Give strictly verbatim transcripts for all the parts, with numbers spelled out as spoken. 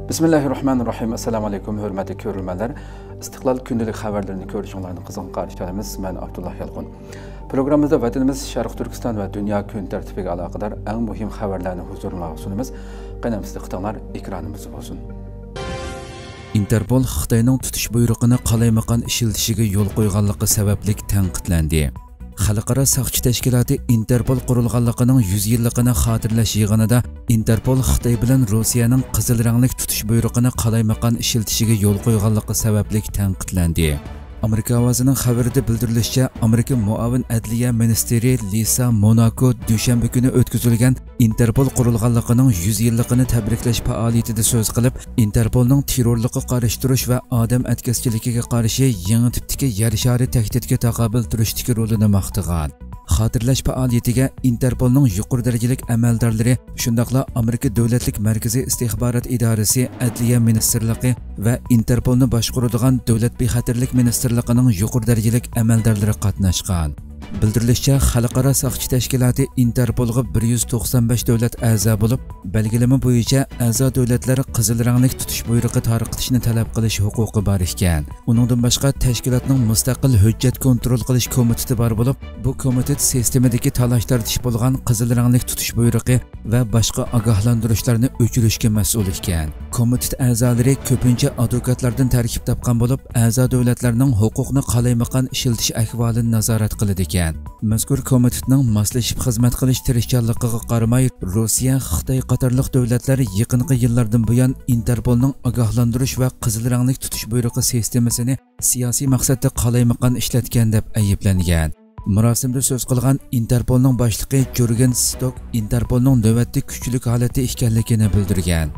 بىسمىللاھىررەھمانىررەھىم. ئەسسالامۇئەلەيكۇم، ھۆرمەتلىك كۆرۈرمەنلەر. ئىستىقلال كۈندىلىك خەۋەرلىرىنى كۆرۈشۈڭلارنى قىزغىن قارشى ئالىمىز. مەن ئابدۇللا يالقۇن. پروگراممىمىزدا ۋەتىنىمىز، شەرقىي تۈركىستان ۋە دۇنيا كۈن تەرتىپىگە ئالاقىدار ئەڭ مۇھىم خەۋەرلەرنى ھۇزۇرۇڭلارغا سۇنىمىز. قېنى ئەمىسە دىققىتىڭلار ئېكرانىمىزدا بولسۇن. ئىنتېرپول خىتاينىڭ تۇتۇش بۇيرۇقىنى قالايمىقان ئىشلىتىشىگە يول قويغانلىقى سەۋەبلىك تەنقىدلەندى. خەلقئارا ساقچى تەشكىلاتى ئىنتېرپول قۇرۇلغانلىقىنىڭ يۈز يىللىقىنى خاتىرىلەش يىغىنىدا ئىنتېرپول خىتاي بىلەن روسىيەنىڭ قىزىل رەڭلىك تۇتۇش بۇيرۇقىنى قالايمىقان ئىشلىتىشىگە يول قويغانلىقى سەۋەبلىك تەنقىدلەندى. ئامېرىكا ئاۋازىنىڭ خەۋىرىدە بىلدۈرۈلۈشىچە، ئامېرىكا مۇئاۋىن ئەدلىيە مىنىستىرى لىسا موناكو دۈشەنبە كۈنى ئۆتكۈزۈلگەن ئىنتېرپول قۇرۇلغانلىقىنىڭ يۈز يىللىقىنى تەبرىكلەش پائالىيىتىدە سۆز قىلىپ، ئىنتېرپولنىڭ تېررورلۇققا قارشى تۇرۇش ۋە ئادەم ئەتكەسچىلىكىگە قارشى يېڭى تىپتىكى يەر شارى تەھدىتىگە تاقابىل تۇرۇشتىكى رولىنى ماختىغان. خاتىرىلەش پائالىيىتىگە ئىنتېرپولنىڭ يۇقىرى دەرىجىلىك ئەمەلدارلىرى، شۇنداقلا ئامېرىكا دۆلەتلىك مەركىزىي ئىستىخبارات ئىدارىسى، ئەدلىيە مىنىستىرلىقى ۋە ئىنتېرپولنى باشقۇرىدىغان دۆلەت بىخەتەرلىك مىنىستىرلىقىنىڭ يۇقىرى دەرىجىلىك ئەمەلدارلىرى قاتناشقان. بىلدۈرۈلۈشىچە، خەلقئارا ساقچى تەشكىلاتى ئىنتېرپولغا بىر يۈز توقسان بەش دۆلەت ئەزا بولۇپ، بەلگىلىمە بويىچە ئەزا دۆلەتلەر قىزىل رەڭلىك تۇتۇش بۇيرۇقى تارقىتىشنى تەلەپ قىلىش ھوقۇقى بار ئىكەن. ئۇنىڭدىن باشقا، تەشكىلاتنىڭ مۇستەقىل ھۆججەت كونترول قىلىش كومىتېتى بار بولۇپ، بۇ كومىتېت سىستېمىدىكى تالاش-تارتىش بولغان قىزىل رەڭلىك تۇتۇش بۇيرۇقى ۋە باشقا ئاگاھلاندۇرۇشلارنى ئۆچۈرۈشكە مەسئۇل ئىكەن. كومىتېت ئەزالىرى كۆپىنچە ئادۋوكاتلاردىن تەركىب تاپقان بولۇپ، ئەزا دۆلەتلەرنىڭ ھوقۇقنى قالايمىقان ئىشلىتىش ئەھۋالىنى نازارەت قىلىدىكەن. مەزكۇر كومىتېتنىڭ ماسلىشىپ خىزمەت قىلىش تىرىشچانلىقىغا قارىماي، روسىيە، خىتاي قاتارلىق دۆلەتلەر يېقىنقى يىللاردىن بۇيان ئىنتېرپولنىڭ ئاگاھلاندۇرۇش ۋە قىزىل رەڭلىك تۇتۇش بۇيرۇقى سىستېمىسىنى سىياسىي مەقسەتتە قالايمىقان ئىشلەتكەن دەپ ئەيىبلەنگەن. مۇراسىمدا سۆز قىلغان ئىنتېرپولنىڭ باشلىقى جۇرگېن ستوك ئىنتېرپولنىڭ نۆۋەتتە كۈچلۈك ھالەتتە ئىكەنلىكىنى بىلدۈرگەن.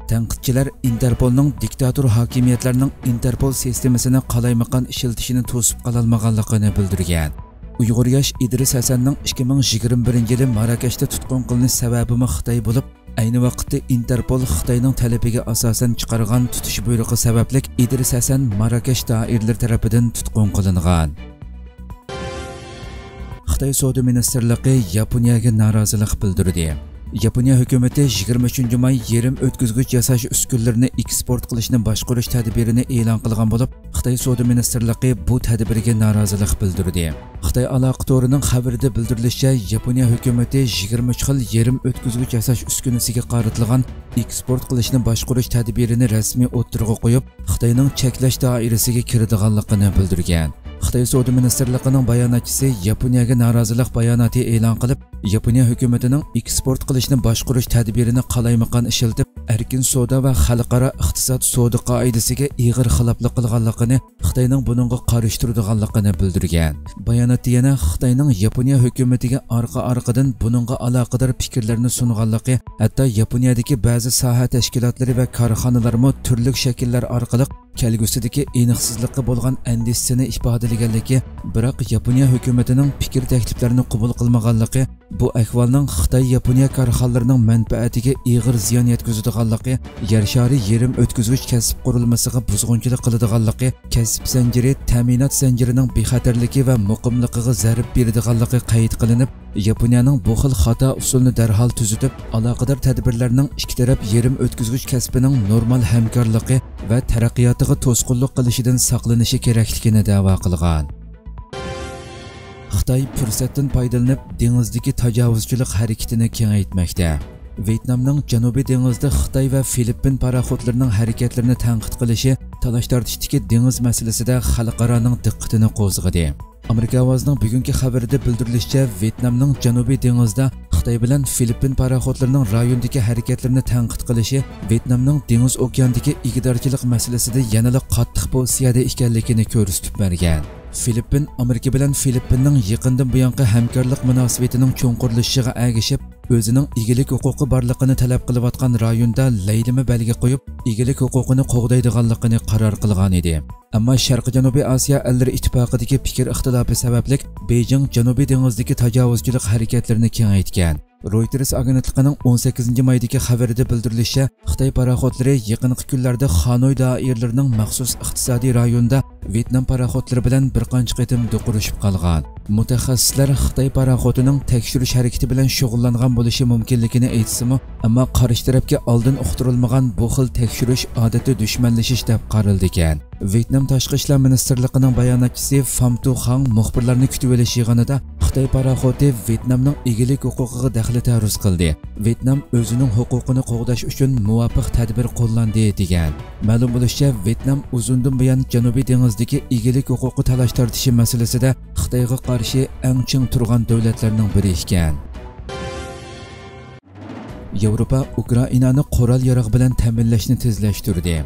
تەنقىدچىلەر ئىنتېرپولنىڭ دىكتاتور ھاكىمىيەتلەرنىڭ ئىنتېرپول سىستېمىسىنى قالايمىقان ئىشلىتىشىنى توسۇپ قالالمىغانلىقىنى بىلدۈرگەن. ئۇيغۇر ياش ئىدرىس ھەسەننىڭ ئىككى مىڭ يىگىرمە بىرىنچى يىلى ماراكەشتە تۇتقۇن قىلىنىش سەۋەبىمۇ خىتاي بولۇپ، ئەينى ۋاقىتتا ئىنتېرپول خىتاينىڭ تەلىپىگە ئاساسەن چىقارغان تۇتۇش بۇيرۇقى سەۋەبلىك ئىدرىس ھەسەن ماراكەش دائىرىلىرى تەرىپىدىن تۇتقۇن قىلىنغان. خىتاي سودا مىنىستىرلىقى ياپونىيەگە نارازىلىق بىلدۈردى. ياپونىيە ھۆكۈمىتى يىگىرمە ئۈچىنچى ماي يېرىم ئۆتكۈزگۈچ ياساش ئۈسكۈنىلىرىنى ئېكسپورت قىلىشنى باشقۇرۇش تەدبىرىنى ئېلان قىلغان بولۇپ، خىتاي سودا مىنىستىرلىقى بۇ تەدبىرگە نارازىلىق بىلدۈردى. خىتاي ئالاقە تورىنىڭ خەۋىرىدە بىلدۈرۈلۈشىچە، ياپونىيە ھۆكۈمىتى يىگىرمە ئۈچ خىل يېرىم ئۆتكۈزگۈچ ياساش ئۈسكۈنىسىگە قارىتىلغان ئېكسپورت قىلىشنى باشقۇرۇش تەدبىرىنى رەسمىي ئوتتۇرىغا قويۇپ، خىتاينىڭ چەكلەش دائىرىسىگە كىرىدىغانلىقىنى بىلدۈرگەن. خىتاي سودا مىنىستىرلىقىنىڭ باياناتچىسى ياپونىيەگە نارازىلىق باياناتى ئېلان قىلىپ، ياپونىيە ھۆكۈمىتىنىڭ ئېكسپورت قىلىشنى باشقۇرۇش تەدبىرىنى قالايمىقان ئىشلىتىپ، ئەركىن سودا ۋە خەلقئارا ئىقتىساد سودا قائىدىسىگە ئېغىر خىلاپلىق قىلغانلىقىنى، خىتاينىڭ بۇنىڭغا قارشى تۇرىدىغانلىقىنى بىلدۈرگەن. باياناتتا يەنە خىتاينىڭ ياپونىيە ھۆكۈمىتىگە ئارقا-ئارقىدىن بۇنىڭغا ئالاقىدار پىكىرلەرنى سۇنغانلىقى، ھەتتا ياپونىيەدىكى بەزى ساھە تەشكىلاتلىرى ۋە كارخانىلارمۇ تۈرلۈك شەكىللەر ئارقىلىق كەلگۈسىدىكى ئېنىقسىزلىقى بولغان ئەندىشىسىنى ئىپادىلىگەنلىكى، بىراق ياپونىيە ھۆكۈمىتىنىڭ پىكىر تەكلىپلىرىنى قوبۇل قىلمىغانلىقى، بۇ ئەھۋالنىڭ خىتاي-ياپونىيە كارخانىلىرىنىڭ مەنپەئەتىگە ئېغىر زىيان يەتكۈزىدىغانلىقى، يەر شارى يېرىم ئۆتكۈزگۈچ كەسىپ قۇرۇلمىسىغا بۇزغۇنچىلىق قىلىدىغانلىقى، كەسىپ زەنجىرى، تەمىنات زەنجىرىنىڭ بىخەتەرلىكى ۋە مۇقىملىقىغا زەربە بېرىدىغانلىقى قەيت قىلىنىپ، ياپونىيەنىڭ بۇ خىل خاتا ئۇسۇلنى دەرھال تۈزىتىپ، ئالاقىدار تەدبىرلەرنىڭ ئىككى تەرەپ يېرىم ئۆتكۈزگۈچ كەسپىنىڭ نورمال ھەمكارلىقى ۋە تەرەققىياتىغا توسقۇنلۇق قىلىشىدىن ساقلىنىشى كېرەكلىكىنى دەۋا قىلغان. خىتاي پۇرسەتتىن پايدىلىنىپ، دېڭىزدىكى تاجاۋۇزچىلىق ھەرىكىتىنى كېڭەيتمەكتە. ۋيېتنامنىڭ جەنۇبىي دېڭىزدا خىتاي ۋە فىلىپپىن پاراخوتلىرىنىڭ ھەرىكەتلىرىنى تەنقىد قىلىشى تالاش-تارتىشتىكى دېڭىز مەسىلىسىدە خەلقئارانىڭ دىققىتىنى قوزغىدى. ئامېرىكا ئاۋازىنىڭ بۈگۈنكى خەۋىرىدە بىلدۈرۈلۈشىچە، ۋيېتنامنىڭ جەنۇبىي دېڭىزدا خىتاي بىلەن فىلىپپىن پاراخوتلىرىنىڭ رايوندىكى ھەرىكەتلىرىنى تەنقىد قىلىشى ۋيېتنامنىڭ دېڭىز ئوكياندىكى ئىگىدارچىلىق مەسىلىسىدە يەنىلا قاتتىق پوزىتسىيەدە ئىكەنلىكىنى كۆرسىتىپ بەرگەن. فىلىپپىن ئامېرىكا بىلەن فىلىپپىننىڭ يېقىندىن بۇيانقى ھەمكارلىق مۇناسىۋىتىنىڭ چوڭقۇرلىشىشىغا ئەگىشىپ، ئۆزىنىڭ ئىگىلىك ھوقۇقى بارلىقىنى تەلەپ قىلىۋاتقان رايوندا لەيلىمە بەلگە قويۇپ، ئىگىلىك ھوقۇقىنى قوغدايدىغانلىقىنى قارار قىلغان ئىدى. ئەمما شەرقىي جەنۇبىي ئاسىيا ئەللىرى ئىتتىپاقىدىكى پىكىر ئىختىلاپى سەۋەبلىك، بېيجىڭ جەنۇبىي دېڭىزدىكى تاجاۋۇزچىلىق ھەرىكەتلىرىنى كېڭەيتكەن. رويتېرس ئاگېنتلىقىنىڭ ئون سەككىزىنچى مايدىكى خەۋىرىدە بىلدۈرۈلۈشىچە، خىتاي پاراخوتلىرى يېقىنقى كۈنلەردە خانوي دائىرىلىرىنىڭ مەخسۇس ئىقتىسادىي رايونىدا ۋيېتنام پاراخوتلىرى بىلەن بىر قانچە قېتىم دوقۇرۇشۇپ قالغان. مۇتەخەسسىسلەر خىتاي پاراخوتىنىڭ تەكشۈرۈش ھەرىكىتى بىلەن شۇغۇللانغان بولۇشى مۇمكىنلىكىنى ئېيتسىمۇ، ئەمما قارشى تەرەپكە ئالدىن ئۇقتۇرۇلمىغان بۇ خىل تەكشۈرۈش ئادەتتە دۈشمەنلىشىش دەپ قارىلىدىكەن. ۋيېتنام تاشقى ئىشلار مىنىستىرلىقىنىڭ باياناتچىسى فام تو خاڭ مۇخبىرلارنى كۈتۈۋېلىش يىغىنىدا خىتاي پاراخوتى ۋيېتنامنىڭ ئىگىلىك ھوقۇقىغا دەخلى تەرۇز قىلدى، ۋيېتنام ئۆزىنىڭ ھوقۇقىنى قوغداش ئۈچۈن مۇۋاپىق تەدبىر قوللاندى، دېگەن. مەلۇم بولۇشىچە، ۋيېتنام ئۇزۇندىن بۇيان جەنۇبىي دېڭىزدىكى ئىگىلىك ھوقۇقى تالاش تارتىشى مەسىلىسىدە خىتايغا قارشى ئەڭ چىڭ تۇرغان دۆلەتلەرنىڭ بىرى ئىكەن. ياۋروپا ئۇكرائىنانى قورال ياراغ بىلەن تەمىنلەشنى تېزلەشتۈردى.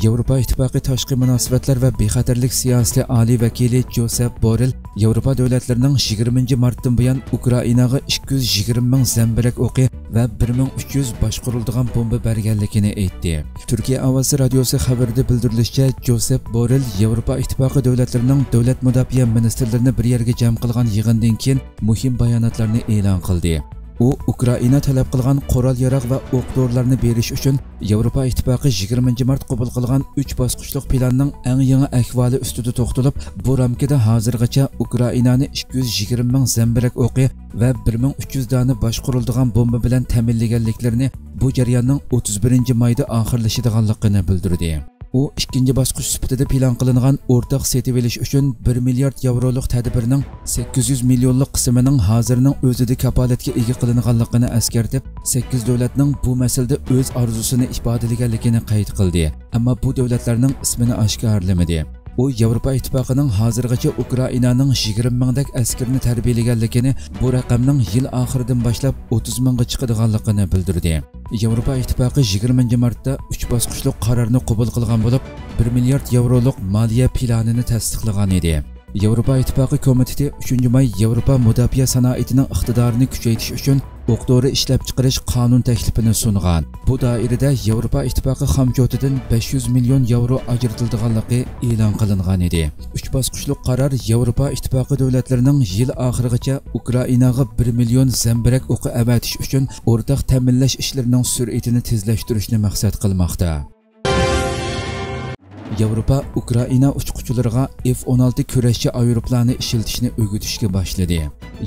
ياۋروپا ئىتتىپاقى تاشقى مۇناسىۋەتلەر ۋە بىخەتەرلىك سىياسىتى ئالىي ۋەكىلى جوسېپ بورېل ياۋروپا دۆلەتلىرىنىڭ يىگىرمىنچى مارتتىن بۇيان ئۇكرائىناغا ئىككى يۈز يىگىرمە مىڭ زەمبىرەك ئوقى ۋە بىر مىڭ ئۈچ يۈز باشقۇرۇلىدىغان بومبا بەرگەنلىكىنى ئېيتتى. تۈركىيە ئاۋازى رادىيوسى خەۋىرىدە بىلدۈرۈلۈشىچە، جوسېپ بورېل ياۋروپا ئىتتىپاقى دۆلەتلىرىنىڭ دۆلەت مۇداپىئە مىنىستىرلىرىنى بىر يەرگە جەم قىلغان يىغىندىن كېيىن مۇھىم باياناتلارنى ئېلان قىلدى. ئۇ ئۇكرائىنا تەلەپ قىلغان قورال ياراغ ۋە ئوق دورىلارنى بېرىش ئۈچۈن ياۋروپا ئىتتىپاقى يىگىرمىنچى مارت قوبۇل قىلغان ئۈچ باسقۇچلۇق پىلاننىڭ ئەڭ يېڭى ئەھۋالى ئۈستىدە توختىلىپ، بۇ رامكىدا ھازىرغىچە ئۇكرائىنانى ئىككى يۈز يىگىرمە مىڭ زەمبىرەك ئوقى ۋە بىر مىڭ ئۈچ يۈز دانە باشقۇرۇلىدىغان بومبا بىلەن تەمىنلىگەنلىكلىرىنى، بۇ جەرياننىڭ ئوتتۇز بىرىنچى مايدا ئاخىرلىشىدىغانلىقىنى بىلدۈردى. ئۇ ئىككىنچى باسقۇچ سۈپىتىدە پىلان قىلىنغان ئورتاق سېتىۋېلىش ئۈچۈن بىر مىليارد ياۋرولۇق تەدبىرنىڭ سەككىز يۈز مىليونلۇق قىسمىنىڭ ھازىرنىڭ ئۆزىدە كاپالەتكە ئىگە قىلىنغانلىقىنى ئەسكەرتىپ، سەككىز دۆلەتنىڭ بۇ مەسىلىدە ئۆز ئارزۇسىنى ئىپادىلىگەنلىكىنى قەيت قىلدى، ئەمما بۇ دۆلەتلەرنىڭ ئىسمىنى ئاشكارىلىمىدى. ئۇ ياۋروپا ئىتتىپاقىنىڭ ھازىرغىچە ئۇكرائىنانىڭ يىگىرمە مىڭدەك ئەسكىرىنى تەربىيەلىگەنلىكىنى، بۇ رەقەمنىڭ يىل ئاخىرىدىن باشلاپ ئوتتۇز مىڭغا چىقىدىغانلىقىنى بىلدۈردى. ياۋروپا ئىتتىپاقى يىگىرمىنچى مارتتا ئۈچ باسقۇچلۇق قارارنى قوبۇل قىلغان بولۇپ، بىر مىليارد ياۋرولۇق مالىيە پىلانىنى تەستىقلىغان ئىدى. ياۋروپا ئىتتىپاقى كومىتېتى ئۈچىنچى ماي ياۋروپا مۇداپىئە سانائىتىنىڭ ئىقتىدارىنى كۈچەيتىش ئۈچۈن ئوق دورا ئىشلەپچىقىرىش قانۇن تەكلىپىنى سۇنغان. بۇ دائىرىدە ياۋروپا ئىتتىپاقى خامچوتىدىن بەش يۈز مىليون ياۋرو ئاجرىتىلىدىغانلىقى ئېلان قىلىنغان ئىدى. ئۈچ باسقۇچلۇق قارار ياۋروپا ئىتتىپاقى دۆلەتلىرىنىڭ يىل ئاخىرىغىچە ئۇكرائىناغا بىر مىليون زەمبىرەك ئوقى ئەۋەتىش ئۈچۈن ئورتاق تەمىنلەش ئىشلىرىنىڭ سۈرئىتىنى تېزلەشتۈرۈشنى مەقسەت قىلماقتا. ياۋروپا ئۇكرائىنا ئۇچقۇچىلىرىغا ئېف ئون ئالتە كۈرەشچى ئايروپىلانى ئىشلىتىشنى ئۆگىتىشكە باشلىدى.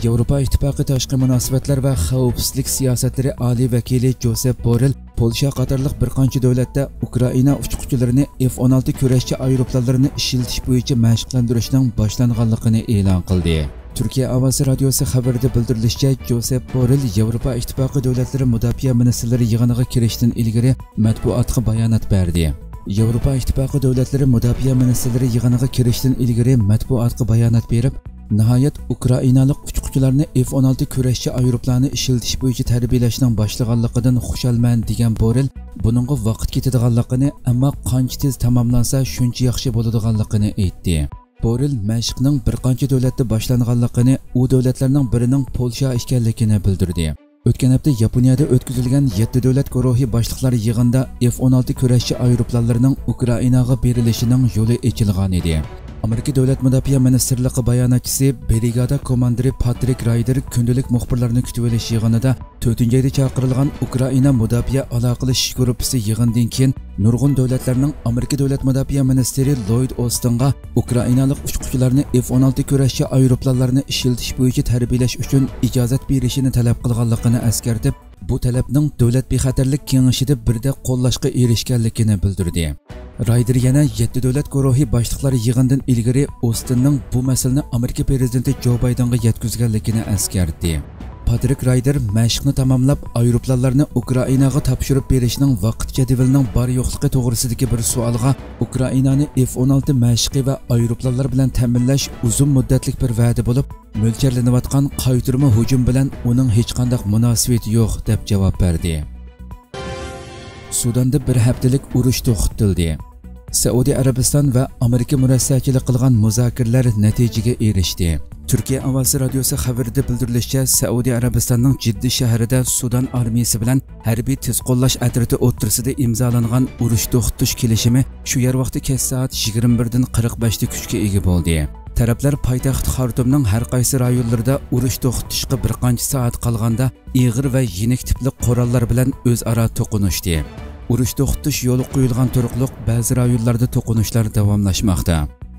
ياۋروپا ئىتتىپاقى تاشقى مۇناسىۋەتلەر ۋە خەۋپسىزلىك سىياسەتلىرى ئالىي ۋەكىلى جوزېپ بورېل پولشا قاتارلىق بىر قانچە دۆلەتتە ئۇكرائىنا ئۇچقۇچىلىرىنى ئېف ئون ئالتە كۈرەشچى ئايروپىلانلىرىنى ئىشلىتىش بويىچە مەشىقلەندۈرۈشنىڭ باشلانغانلىقىنى ئېلان قىلدى. تۈركىيە ئاۋازى رادىيوسى خەۋىرىدە بىلدۈرۈلۈشىچە، جوزېپ بورېل ياۋروپا ئىتتىپاقى دۆلەتلىرى مۇداپىئە مىنىستىرلىرى يىغىنىغا كىرىشتىن ئىلگىرى مەتبۇئاتقا بايانات بەردى. ياۋروپا ئىتتىپاقى دۆلەتلىرى مۇداپىئە مىنىستىرلىرى يىغىنىغا كىرىشتىن ئىلگىرى مەتبۇئاتقا بايانات بېرىپ، ناھايەت ئۇكرائىنالىق ئۇچقۇچىلارنى ئېف ئون ئالتە كۈرەشچى ئايروپىلانى ئىشلىتىش بويىچە تەربىيەلەشنىڭ باشلىغانلىقىدىن خۇشالمەن، دېگەن بورېل بۇنىڭغا ۋاقىت كېتىدىغانلىقىنى، ئەمما قانچە تېز تاماملانسا، شۇنچە ياخشى بولىدىغانلىقىنى ئېيتتى. بورېل مەشىقنىڭ بىر قانچە دۆلەتتە باشلانغانلىقىنى، ئۇ دۆلەتلەرنىڭ بىرىنىڭ پولشا ئىكەنلىكىنى بىلدۈردى. ئۆتكەن ھەپتە ياپونىيەدە ئۆتكۈزۈلگەن يەتتە دۆلەت گۇرۇھى باشلىقلار يىغىنىدا ئېف ئون ئالتە كۈرەشچى ئايروپىلانلىرىنىڭ ئۇكرائىناغا بېرىلىشىنىڭ يولى ئېچىلغان ئىدى. ئامېرىكا دۆلەت مۇداپىئە مىنىستىرلىقى باياناتچىسى، برىگادا كوماندىرى پاترىك رايدېر كۈندىلىك مۇخبىرلارنى كۈتۈۋېلىش يىغىنىدا تۆتىنچى ئايدا چاقىرىلغان ئۇكرائىنا مۇداپىئە ئالاقىلىشىش گۇرۇپپىسى يىغىنىدىن كېيىن نۇرغۇن دۆلەتلەرنىڭ ئامېرىكا دۆلەت مۇداپىئە مىنىستىرى لويد ئوستىنغا ئۇكرائىنالىق ئۇچقۇچىلارنى ئېف ئون ئالتە كۈرەشچى ئايروپىلانلارنى ئىشلىتىش بويىچە تەربىيەلەش ئۈچۈن ئىجازەت بېرىشىنى تەلەپ قىلغانلىقىنى ئەسكەرتىپ، بۇ تەلەپنىڭ دۆلەت بىخەتەرلىك كېڭىشىدە بىردەك قوللاشقا ئېرىشكەنلىكىنى بىلدۈردى. رايدېر يەنە يەتتە دۆلەت گۇرۇھى باشلىقلار يىغىنىدىن ئىلگىرى ئوستىننىڭ بۇ مەسىلىنى ئامېرىكا پىرېزىدېنتى جو بايدېنغا يەتكۈزگەنلىكىنى ئەسكەرتتى. پاترىك رايدېر مەشىقنى تاماملاپ، ئايروپىلانلارنى ئۇكرائىناغا تاپشۇرۇپ بېرىشنىڭ ۋاقىت جەدۋىلىنىڭ بار-يوقلۇقى توغرىسىدىكى بىر سوئالغا، ئۇكرائىنانى ئېف ئون ئالتە مەشىقى ۋە ئايروپىلانلار بىلەن تەمىنلەش ئۇزۇن مۇددەتلىك بىر ۋەدە بولۇپ، مۆلچەرلىنىۋاتقان قايتۇرما ھۇجۇم بىلەن ئۇنىڭ ھېچقانداق مۇناسىۋىتى يوق، دەپ جاۋاب بەردى. سۇداندا بىر ھەپتىلىك ئۇرۇش توختىتىلدى. سەئۇدى ئەرەبىستان ۋە ئامېرىكا مۇرەسسەچىلىك قىلغان مۇزاكىرىلەر نەتىجىگە ئېرىشتى. تۈركىيە ئاۋازى رادىيوسى خەۋىرىدە بىلدۈرۈلۈشىچە، سەئۇدى ئەرەبىستاننىڭ جىددە شەھىرىدە سۇدان ئارمىيىسى بىلەن ھەربىي تېز قوللاش ئەترىتى ئوتتۇرىسىدا ئىمزالانغان ئۇرۇش توختىتىش كېلىشىمى شۇ يەر ۋاقتى كەچ سائەت يىگىرمە بىردىن قىرىق بەشتە كۈچكە ئىگە بولدى. تەرەپلەر پايتەخت خارتۇمنىڭ ھەر قايسى رايونلىرىدا ئۇرۇش توختىتىشقا بىر قانچە سائەت قالغاندا، ئېغىر ۋە يېنىك تىپلىق قوراللار بىلەن ئۆزئارا توقۇنۇشتى. ئۇرۇش توختىتىش يولغا قويۇلغان تۇرۇقلۇق بەزى رايونلاردا توقۇنۇشلار داۋاملاشماقتا.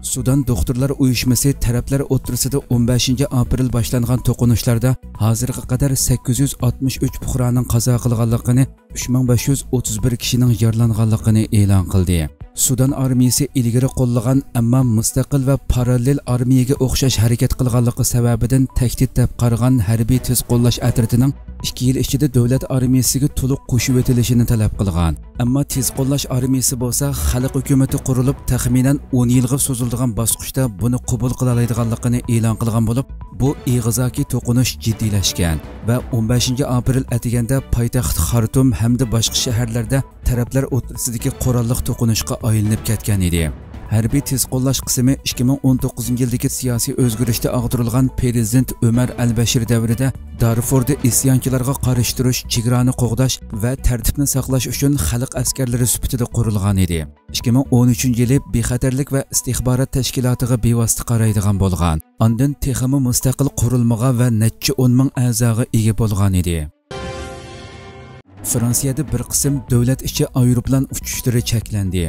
سۇدان دوختۇرلار ئۇيۇشمىسى تەرەپلەر ئوتتۇرىسىدا ئون بەشىنچى ئاپرېل باشلانغان توقۇنۇشلاردا ھازىرغا قەدەر سەككىز يۈز ئاتمىش ئۈچ پۇقرانىڭ قازا قىلغانلىقىنى، ئۈچ مىڭ بەش يۈز ئوتتۇز بىر كىشىنىڭ يارىلانغانلىقىنى ئېلان قىلدى. سۇدان ئارمىيىسى ئىلگىرى قوللىغان، ئەمما مۇستەقىل ۋە پاراللېل ئارمىيەگە ئوخشاش ھەرىكەت قىلغانلىقى سەۋەبىدىن تەھدىت دەپ قارىغان ھەربىي تېز قوللاش ئەترىتىنىڭ ئىككى يىل ئىچىدە دۆلەت ئارمىيىسىگە تولۇق قوشۇۋېتىلىشىنى تەلەپ قىلغان. ئەمما تېز قوللاش ئارمىيىسى بولسا خەلق ھۆكۈمىتى قۇرۇلۇپ، تەخمىنەن ئون يىلغا سوزۇلىدىغان باسقۇچتا بۇنى قوبۇل قىلالايدىغانلىقىنى ئېلان قىلغان بولۇپ، بۇ ئېغىزاكى توقۇنۇش جىددىيلەشكەن ۋە ئون بەشىنچى ئاپرېل ئەتىگەندە پايتەخت خارتۇم ھەمدە باشقا شەھەرلەردە تەرەپلەر ئوتتۇرىسىدىكى قوراللىق توقۇنۇشقا ئايلىنىپ كەتكەن ئىدى. ھەربىي تېز قوللاش قىسمى ئىككى مىڭ ئون توققۇزىنچى يىلدىكى سىياسىي ئۆزگىرىشتە ئاغدۇرۇلغان پىرېزىدېنت ئۆمەر ئەلبەشىر دەۋرىدە دارفۇردا ئىسيانچىلارغا قارشى تۇرۇش، چېگرانى قوغداش ۋە تەرتىپنى ساقلاش ئۈچۈن خەلق ئەسكەرلىرى سۈپىتىدە قۇرۇلغان ئىدى. ئىككى مىڭ ئون ئۈچىنچى يىلى بىخەتەرلىك ۋە ئىستىخبارات تەشكىلاتىغا بىۋاسىتە قارايدىغان بولغان. ئاندىن تېخىمۇ مۇستەقىل قۇرۇلمىغا ۋە نەچچە ئون مىڭ ئەزاغا ئىگە بولغان ئىدى. فرانسىيەدە بىر قىسىم دۆلەت ئىچى ئايروپىلان ئۇچۇشلىرى چەكلەندى.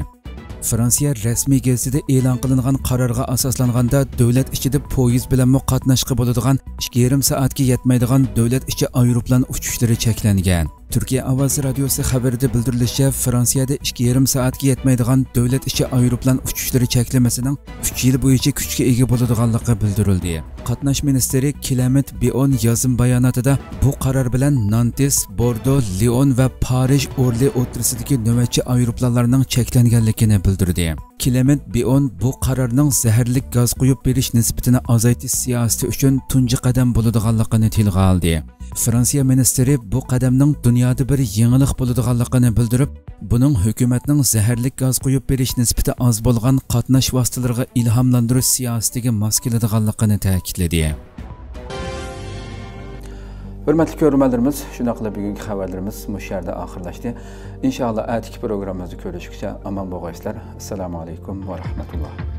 فرانسىيە رەسمىي گېزىتىدە ئېلان قىلىنغان قارارغا ئاساسلانغاندا، دۆلەت ئىچىدە پويىز بىلەنمۇ قاتناشقا بولىدىغان ئىككى يېرىم سائەتكە يەتمەيدىغان دۆلەت ئىچى ئايروپىلان ئۇچۇشلىرى چەكلەنگەن. تۈركىيە ئاۋازى رادىيوسى خەۋىرىدە بىلدۈرۈلۈشىچە، فرانسىيەدە ئىككى يېرىم سائەتكە يەتمەيدىغان دۆلەت ئىچى ئايروپىلان ئۇچۇشلىرى چەكلىمىسىنىڭ ئۈچ يىل بويىچە كۈچكە ئىگە بولىدىغانلىقى بىلدۈرۈلدى. قاتناش مىنىستىرى كلېمېنت بىئون يازما باياناتىدا بۇ قارار بىلەن نانتېس، بوردو، لېئون ۋە پارىژ ئورلى ئوتتۇرىسىدىكى نۆۋەتچى ئايروپىلانلارنىڭ چەكلەنگەنلىكىنى بىلدۈردى. كلېمېنت بىئون بۇ قارارنىڭ زەھەرلىك گاز قۇيۇپ بېرىش نىسبىتىنى ئازايتىش سىياسىتى ئۈچۈن تۇنجى قەدەم بولىدىغانلىقىنى تىلغا ئالدى. فرانسىيە مىنىستىرى بۇ قەدەمنىڭ دۇنيادا بىر يېڭىلىق بولىدىغانلىقىنى بىلدۈرۈپ، بۇنىڭ ھۆكۈمەتنىڭ زەھەرلىك گاز قۇيۇپ بېرىش نىسبىتى ئاز بولغان قاتناش ۋاسىتىلىرىغا ئىلھاملاندۇرۇش سىياسىتىگە ماس كېلىدىغانلىقىنى تەكىتلىدى. ھۆرمەتلىك كۆرۈرمەنلىرىمىز، شۇنداق قىلىپ بۈگۈنكى خەۋەرلىرىمىز مۇشۇ يەردە ئاخىرلاشتى. ئىنشائاللا، ئەتىكى پروگراممىمىزدا كۆرۈشكىچە ئامان بولغايسىلەر. ئەسسالامۇ ئەلەيكۇم ۋە رەھمەتۇللا.